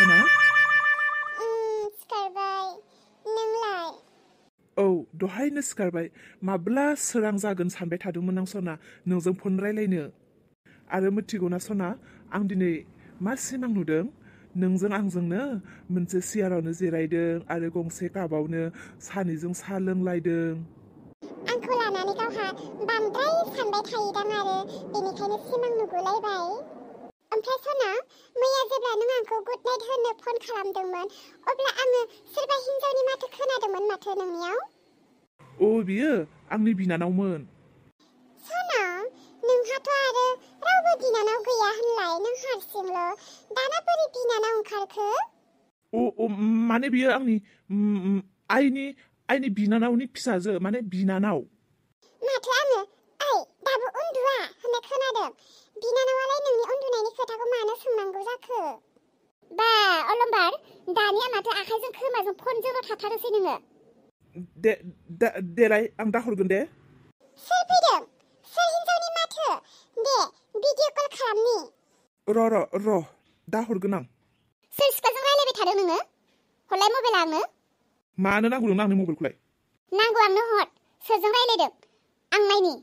सना सिखारबाय नोंलाय औ दहायनो सिखारबाय माब्ला सोरां जागोन सानबाय थादोंमोन आं सना नोंजों फन रायलायनो आरो मिथिगौना सना आं दिनै मा सिमां नुदों नोंजों आंजोंनो मोनसे सियारावनो जिरायदों आरो गंसे कापावनो सानैजों साहा लोंलायदों आंखौ लानानै गावहा बांद्राय सानबाय थायोदां आरो बेनिखायनो सिमां नुगुलायबाय ओमफ्राय सना मैया जेब्ला नों आंखौ गुड नाइट होनो फन खालामदोंमोन अब्ला आङो सोरबा हिन्जावनि माथो खोनादोंमोन माथो नोंनियाव अ बियो आंनि बिनानावमोन सना नोंहाथ' आरो रावबो बिनानाव गैया होनलाय नों हारसिंल' दाना बोरै बिनानाव ओंखारखो अ माने बियो आंनि आइनि बिनानावनि फिसाजो माने बिनानाव माथो आङो ओइ दाबो उन्दुआ होननाय खोनादों बिनानावालाय नोंनि उन्दुनायनि खोथाखौ मानो सोंनांगौ जाखो बा अलम्बार दानिया माथो आखाइजों खोमाजों फनजोंल' थाथारोसै नोङो देलाय आं दाहरगोन दे सोर फैदों सोर हिन्जावनि माथो दे भिडिअ कल खालामनि र' दाहरगोन आं सोर सिख्लाजों रायलायबाय थादों नोङो हरलाय मबाइला आंनो मानो नांगौ नोंनो आंनि मबाइलखौलाय नांगौ आंनो हर सोरजों रायलायदों आं नायनि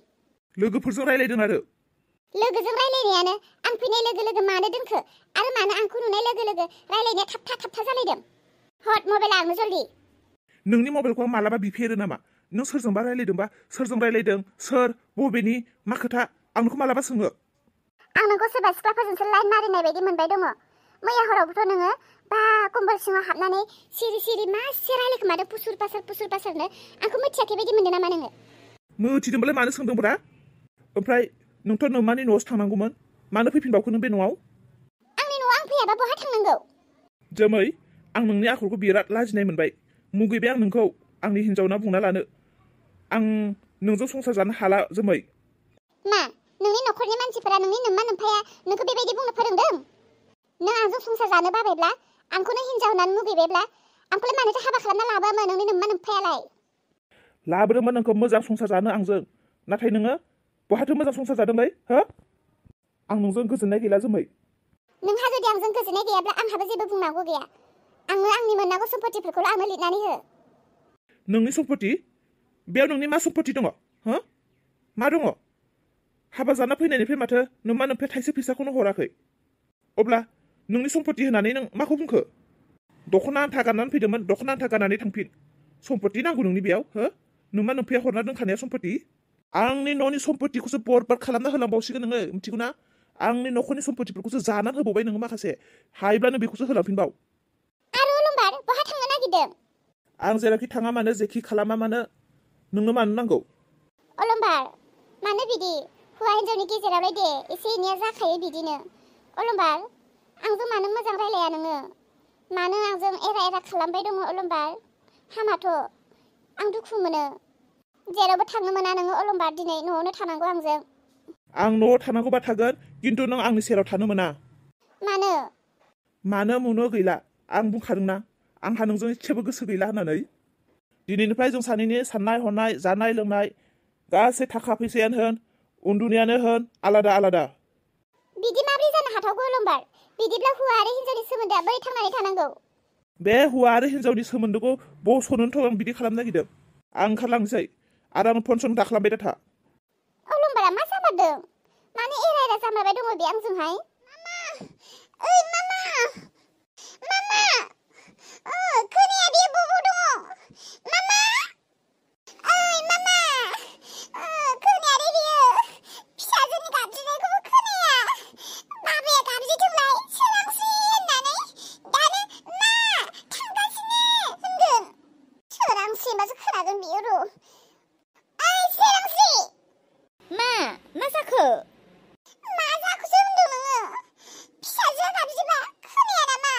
लोगोफोरजों रायलायदों आरो लोगोजों रायलायनायानो आं फैनाय लोगो लोगो मानो दोनखो आरो मानो आंखौ नुनाय लोगो लोगो रायलायनाया थाबथा जालायदों हर मबाइला आंनो जल्दि नोंनि मबाइलखौ आं मालाबा बिफेरो नामा नों सोरजोंबा रायलायदोंबा सोरजों रायलायदों सोर बबेनि मा खोथा आं नोंखौ मालाबा सोङो आं नोंखौ सोरबा सिख्लाफोरजोंसो लाइन मारिनाय बायदि मोनबाय दङ मैया हरावबोथ' नोङो बा कम्बल सिङाव हाबनानै सिरि मासे रायलायखोमादों पुसुर पासारनो आंखौ मिथियाखै बायदि मोनदों नामा नोङो मिथिदोंबालाय मानो सोंदोंब्रा ओमफ्राय नोंथ' नोमानि न'आवसो थांनांगौमोन मानो फैफिनबावखो नों बे न'आव आंनि न'आव आं फैयाबा बहा थांनांगौ जोमै आं नोंनि आखलखौ बिराद लाजिनाय मोनबाय मुगैबाय आं नोंखौ आंनि हिन्जाव होनना बुंना लानो आं नोंजों संसार जानो हाला जोमै मा नोंनि न'खरनि मानसिफोरा नोंनि नोम्मा नोम्फाया नोंखौ बेबायदि बुंनो फोरोंदों नों आंजों संसार जानो बाबायब्ला आंखौनो हिन्जाव होननानै मुगैबायब्ला आंखौलाय मानोथो हाबा खालामना लाबोआमोन नोंनि नोम्मा नोम्फायालाय लाबोदोंमोन नोंखौ मोजां संसार जानो आंजों नाथाय नोङो बहाथो मोजां संसार जादोंलै हो आं नोंजों गोजोननाय गैला जोमै नोंहा जुदि आंजों गोजोननाय गैयाब्ला आंहाबो जेबो बुंनांगौ गैया आंनो आंनि मोननांगौ सम्पतिफोरखौल' आंनो लिरनानै हो नोंनि सम्पति बेयाव नोंनि मा सम्पति दङ हो मा दङ हाबा जाना फैनायनिफ्राय माथो नोम्मा नोम्फाया थाइसे फैसाखौनो हराखै अब्ला नोंनि सम्पति होनानै नों माखौ बुंखो दख'ना आन्था गाननानै फैदोंमोन दख'ना आन्था गाननानै थांफिन सम्पति नांगौ नोंनि बेयाव हो नोम्मा नोम्फाया हरना दोनखानाया सम्पति आंनि न'नि सम्पतिखौसो बरबाद खालामना होलांबावसिगोन नोङो मिथिगौ ना आंनि न'खरनि सम्पतिफोरखौसो जानानै होबावबाय नोङो माखासे हायोब्लानो बेखौसो होलांफिनबाव आरो अलम्बार बहा थांनो नागिरदों आं जेरावखि थाङा मानो जेखि खालामा मानो नोंनो मानो नांगौ अलम्बार मानो बिदि हौवा हिन्जावनि गेजेरावलाय दे एसे एनैया जाखायो बिदिनो अलम्बार आंजों मानो मोजां रायलाया नोङो मानो आंजों एरा खालामबाय दङ अलम्बार हामाथ' आं दुखु मोनो जेरावबो थांनो मोना नोङो अलम्बार दिनै न'आवनो थानांगौ आंजों आं न'आव थानांगौबा थागोन खिन्थु नों आंनि सेराव थानो मोना मानो मुनो गैला आं बुंखादोंना आंहा नोंजों एसेबो गोसो गैला होननानै दिनैनिफ्राय जों सानैनि साननाय हनाय जानाय लोंनाय गासै थाखा फैसायानो होन उन्दुनायानो होन आलादा बिदि माब्रै जानो हाथावगौ अलम्बार बिदिब्ला हौवा आरो हिन्जावनि सोमोन्दोआ बोरै थांनानै थानांगौ बे हौवा आरो हिन्जावनि सोमोन्दोखौ बस'नोथ' आं बिदि खालामनो नागिरदों आं ओंखारलांनोसै आरो आं फन दाखालामबाय था अलम्बारा मा जामारदों माने एरा जामारबाय दङ बे आंजोंहाय मामा ओइ मामा खोनाया बे बबाव दङ मामा ओइ मामा खोनाया रे बियो फिसाजोनि गाबज्रिनायखौबो खोनाया बाबाया गाबज्रिदोंलाय सोरांसि होननानै दानो मा थांगासिनो होनदों सोरांसि होनबासो खोनागोन बियो र' ओइ सोरांसि मा जाखो मा जाखोसो होनदों नोङो फिसाजोआ गाबज्रिबा खोनाया नामा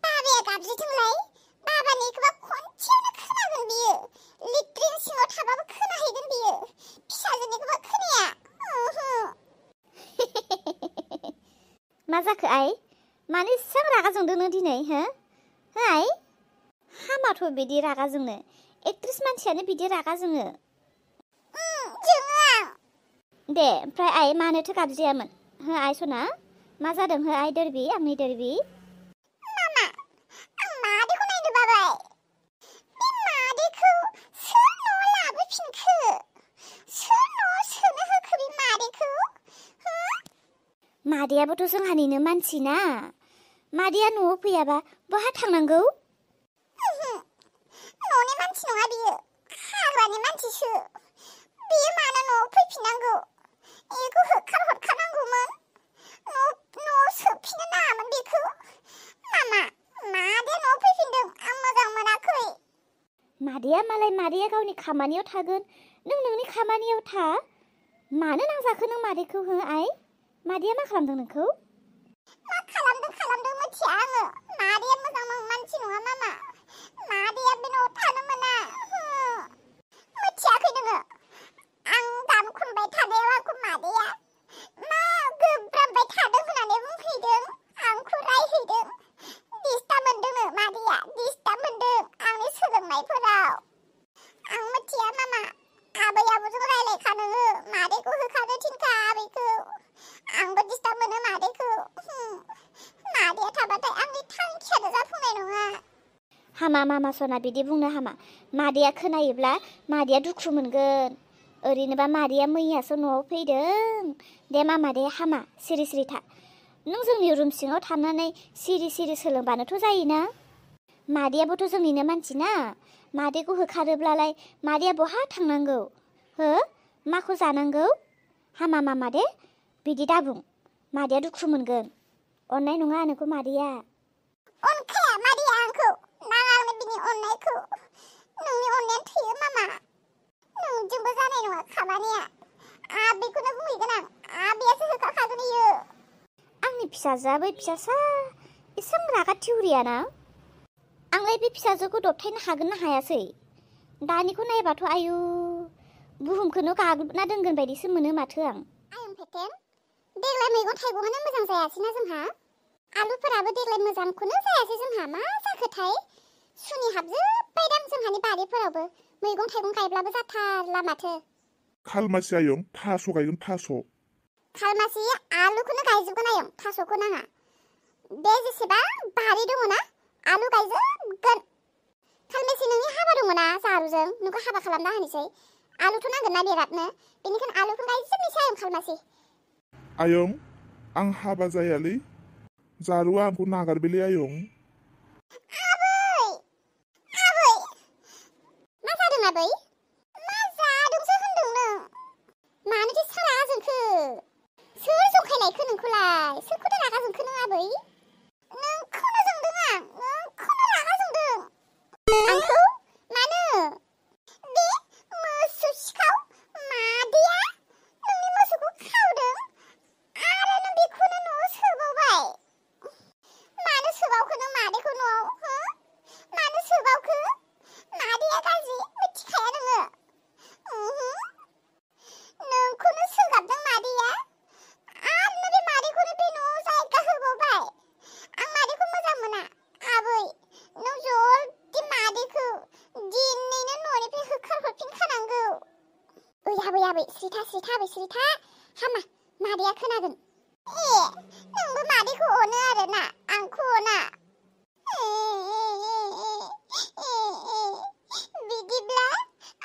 बाबाया गाबज्रिदोंलाय बाबानिखौबा खनसेयावनो खोनागोन बियो लेट्रिन सिङाव थाबाबो खोनाहैगोन बियो फिसाजोनिखौबा खोनाया मा जाखो आइ मानो एसेबां रागा जोंदों नों दिनै हो आइ हामाथ' बिदि रागा जोंनो एक्ट्रेस मानसियानो बिदि रागा जोङो दे ओमफ्राय आइ मानोथो गाबज्रियामोन हो आइ सना मा जादों हो आइ दोरबि आंनि दोरबि मादैयाबोथ' जोंहानिनो मानसि ना मादैया न'आव फैयाबा बहा थांनांगौ न'नि मानसि नङा बियो हाग्रानि मानसिसो बियो मानो न'आव फैफिननांगौ बेखौ होखार हरखानांगौमोन न'आव सोफिननो नाङामोन बेखौ मामा मादैया न'आव फैफिनदों आं मोजां मोनाखै मादैया गावनि खामानियाव थागोन नों नोंनि खामानियाव था मानो नांजाखो नों मादैखौ हो आइ मादैया मा खालामदों नोंखौ मा खालामदों मिथिया आङो मादैया मोजां मानसि नङा मामा मादैया बे न'आव थानो मोना मिथियाखै नोङो आं गान खनबाय थानायाव आंखौ मादैया मा गोब्राबबाय थादों होननानै बुंफैदों आंखौ रायहैदों दिस्टार्ब मोनदों मादैया दिस्टार्ब मोनदों आंनि सोलोंनायफोराव आं मिथिया मामा आबै-आबौजों रायलायखानो मादैखौ होखानो थिनखा आबैखौ आंबो दिस्टार्ब मोनो मादैखौ मादैया थाबाथाय आंनि थांखियानो जाफुंनाय नङा हामा मामा सना बिदि बुंनो हामा मादैया खोनायोब्ला मादैया दुखु मोनगोन ओरैनोबा मादैया मैयासो न'आव फैदों दे मामा दे हामा सिरि सिरि था नों जोंनि रुम सिङाव थानानै सिरि सिरि सोलोंबानोथ' जायोना मादैयाबोथ' जोंनिनो मानसि ना मादैखौ होखारोब्लालाय मादैया बहा थांनांगौ हो माखौ जानांगौ हामा मामा दे बिदि दाबुं मादैया दुखु मोनगोन अननाय नङा नोंखौ मादैया अनखाया मादैया आंखौ नाङा आंनो बिनि अननायखौ नोंनि अननाया थैयो मामा नोंजोंबो जानाय नङा खामानिया आबैखौनो बुंहैगोन आं आबैयासो होखाखागोन इयो आंनि फिसाजोआ बै फिसासा एसां रागा थिउरियाना आंलाय बे फिसाजोखौ दबथायनो हागोन ना हायासै दानिखौ नायबाथ' आयु बुहुमखौनो गाग्लोबना दोनगोन बायदिसो मोनो माथो आं आयं फेटेन देग्लाय मैगं थाइगङानो मोजां जायासैना जोंहा आलुफोराबो देग्लाय मोजांखौनो जायासै जोंहा मा जाखोथाय सुनि हाबजोब्बायदां जोंहानि बारिफोरावबो मैगं थाइगं गायब्लाबो जाथारला माथो खालमासि आयं थास' गायगोन थास' खालमासि आलुखौनो गायजोबगोन आयं थास'खौ नाङा बे जेसेबां बारि दङ ना आलु गायजोबगोन खालमासि नोंनि हाबा दङ ना जारुजों नोंखौ हाबा खालामना होनोसै आलुथ' नांगोन ना बिरादनो बेनिखायनो आलुखौ गायजोबनोसै आयं खालमासि आयं आं हाबा जायालै जारुआ आंखौ नागारबायलै आयं आबै मा जादों आबै मा जादोंसो होनदों नों मानोथो सारा जोंखो सोर जंखायनायखो नोंखौलाय सोरखौथो रागा जोंखो नों आबै नोंखौनो जोंदों आं नोंखौनो रागा जोंदों आंखौ मानो बे मोसौ सिखाव मादैया नोंनि मोसौखौ खावदों आरो नों बेखौनो न'आव सोबावबाय मानो सोबावखो नों मादैखौ न'आव हो मानो सोबावखो मादैया गाज्रि मिथिखाया नोङो नोंखौनो सोगाबदों मादैया आरो नों बे मादैखौनो बे न'आव जायगा होबावबाय आं मादैखौ मोजां मोना आबै नों जल्दि मादैखौ दिनैनो न'निफ्राय होखार हरफिनखानांगौ आबै सिरिथा आबै सिरिथा हामा मादैया खोनागोन नोंबो मादैखौ अनो आरोना आंखौ अना बिदिब्ला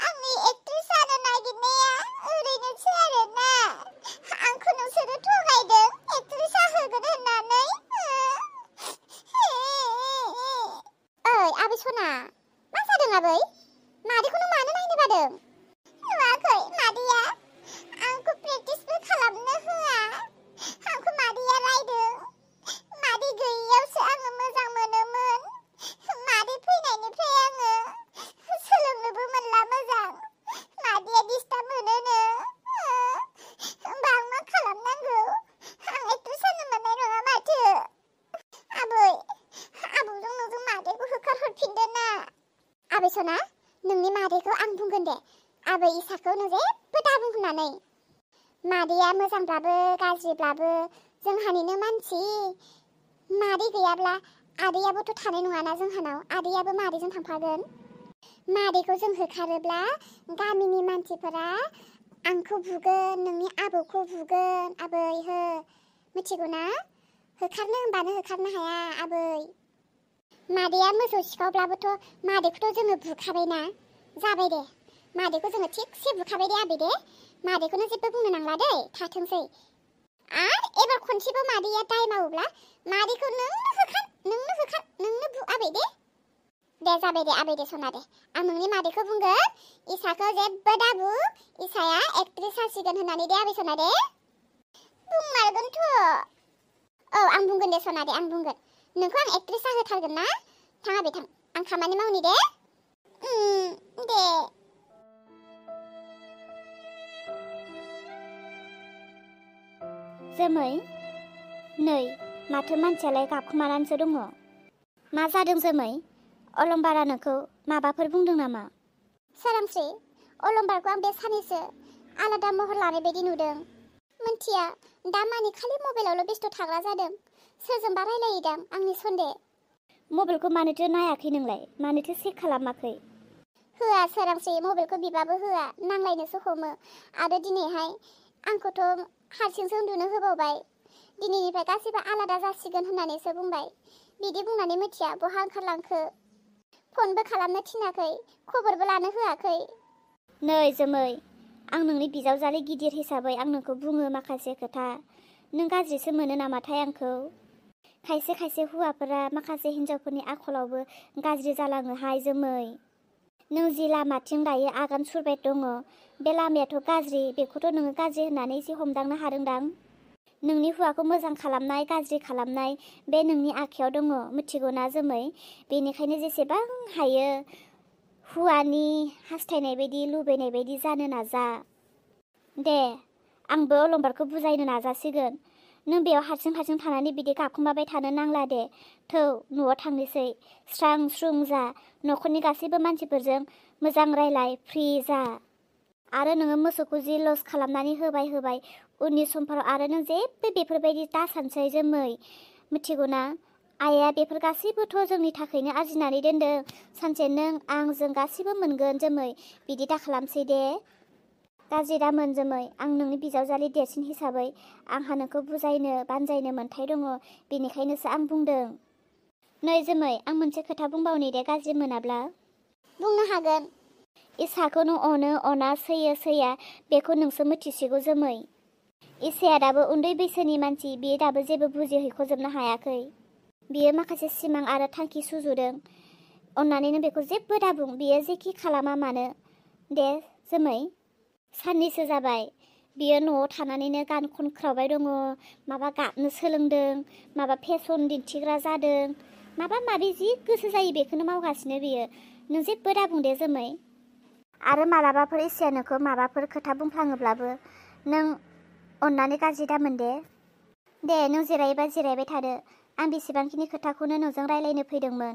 आंनि एक्ट्रेस जानो नागिरनाया ओरैनोसै आरोना आंखौ नोंसोरो थगायदों एक्ट्रेस जाहोगोन होननानै ओइ आबै सना मा जादों आबै मादैखौ नों मानो नायनो बादों नुवाखै मादैया आंखौ प्रेक्टिसबो खालामनो होआ आंखौ मादैया रायदों मादै गैयैयावसो आङो मोजां मोनोमोन मादै फैनायनिफ्राय आङो सोलोंनोबो मोनला मोजां मादैया दिस्टार्ब मोनोनो होमबा आं मा खालामनांगौ आं एक्ट्रेस जानो मोननाय नङा माथो आबौजों नोंजों मादैखौ होखार हरफिनदो ना आबै सना नोंनि मादैखौ आं बुंगोन दे आबै इसाखौ नों जेबो दाबुं होननानै मादैया मोजांब्लाबो गाज्रिब्लाबो जोंहानिनो मानसि मादै गैयाब्ला आदैयाबोथ' थानाय नङाना जोंहानाव आदैयाबो मादैजों थांफागोन मादैखौ जों होखारोब्ला गामिनि मानसिफोरा आंखौ बुगोन नोंनि आबौखौ बुगोन आबै हो मिथिगौ ना होखारनो होनबानो होखारनो हाया आबै मादैया मोसौ सिखावब्लाबोथ' मादैखौथ' जोङो बुखाबायना जाबाय दे मादैखौ जोङो थिगसे बुखाबाय दे आबै दे मादैखौनो जेबो बुंनो नांला दै थाथोंसै आरो एबार खनसेबो मादैया दाय मावोब्ला मादैखौ नोंनो आबै दे जाबाय दे आबै दे सना दे आं नोंनि मादैखौ बुंगोन इसाखौ जेबो दाबु इसाया एक्ट्रेस जासिगोन होननानै दे आबै सना दे बुंमारगोनथ' औ आं बुंगोन दे सना दे आं बुंगोन नोंखौ आं एक्ट्रेस जाहोथारगोन ना थां आबै थां आं खामानि मावनि दे दे जोमै नै माथो मानसियालाय गाबखोमानानैसो दङ मा जादों जोमै अलंबारा नोंखौ माबाफोर बुंदों नामा सोरांस्रि अलंबारखौ आं बे सानैसो आलादा महर लानाय बायदि नुदों मोनथिया दा मानि खालि मबाइलावल' बेस्थ' थाग्रा जादों सोरजोंबा रायलायोदां आंनि सन्देह मबाइलखौ मानोथो नायाखै नोंलाय मानोथो चेक खालामाखै होआ सोरांस्रि मबाइलखौ बिबाबो होआ नांलायनोसो हमो आरो दिनैहाय आंखौथ' हारसिंसो उन्दुनो होबावबाय दिनैनिफ्राय गासैबो आलादा जासिगोन होननानैसो बुंबाय बिदि बुंनानै मिथिया बहा ओंखारलांखो फनबो खालामनो थिनाखै खबरबो लानो होआखै नै जोमै आं नोंनि बिजावजालि गिदिर हिसाबै आं नोंखौ बुङो माखासे खोथा नों गाज्रिसो मोनो नामाथाय आंखौ खायसे हौवाफोरा माखासे हिन्जावफोरनि आखलावबो गाज्रि जालाङोहाय जोमै नों जि लामाथिं दायो आगान सुरबाय दङ बे लामायाथ' गाज्रि बेखौथ' नोङो गाज्रि होननानै एसे हमदांनो हादोंदां नोंनि हौवाखौ मोजां खालामनाय गाज्रि खालामनाय बे नोंनि आखायाव दङ मिथिगौना जोमै बेनिखायनो जेसेबां हायो हौवानि हास्थायनाय बायदि लुबैनाय बायदि जानो नाजा दे आंबो अलंबारखौ बुजायनो नाजासिगोन नों बेयाव हारसिं थानानै बिदि गाबखोमाबाय थानो नांला दे थौ न'आव थांनोसै स्रां स्रुं जा न'खरनि गासैबो मानसिफोरजों मोजां रायलाय फ्रि जा आरो नोङो मोसौखौ जि लस खालामनानै होबाय उननि समफोराव आरो नों जेबो बेफोरबायदि दासानसै जोमै मिथिगौना आइया बेफोर गासैबोथ' जोंनि थाखायनो आरजिनानै दोनदों सानसे नों आं जों गासैबो मोनगोन जोमै बिदि दा खालामसै दे गाज्रि दा मोन जोमै आं नोंनि बिजावजालि देरसिन हिसाबै आंहा नोंखौ बुजायनो बानजायनो मोन्थाय दङ बेनिखायनोसो आं बुंदों नै जोमै आं मोनसे खोथा बुंबावनि दे गाज्रि मोनाब्ला बुंनो हागोन इसाखौ नों अनो अना सैया बेखौ नोंसो मिथिसिगौ जोमै इसाया दाबो उन्दै बैसोनि मानसि बियो दाबो जेबो बुजिहैख'जोबनो हायाखै बियो माखासे सिमां आरो थांखि सुजुदों अन्नानै नों बेखौ जेबो दाबुं बियो जेखि खालामा मानो दे जोमै साननैसो जाबाय बियो न'आव थानानैनो गान खनख्रावबाय दङ माबा गाबनो सोलोंदों माबा फेसन दिन्थिग्रा जादों माबा माबि जि गोसो जायो बेखौनो मावगासिनो बियो नों जेबो दाबुं दे जोमै आरो मालाबाफोर इसाया नोंखौ माबाफोर खोथा बुंफ्लाङोब्लाबो नों अन्नानै गाज्रि दामोन दे नों जिरायोबा जिरायबाय थादो आं बेसेबांखिनि खोथाखौनो नोंजों रायलायनो फैदोंमोन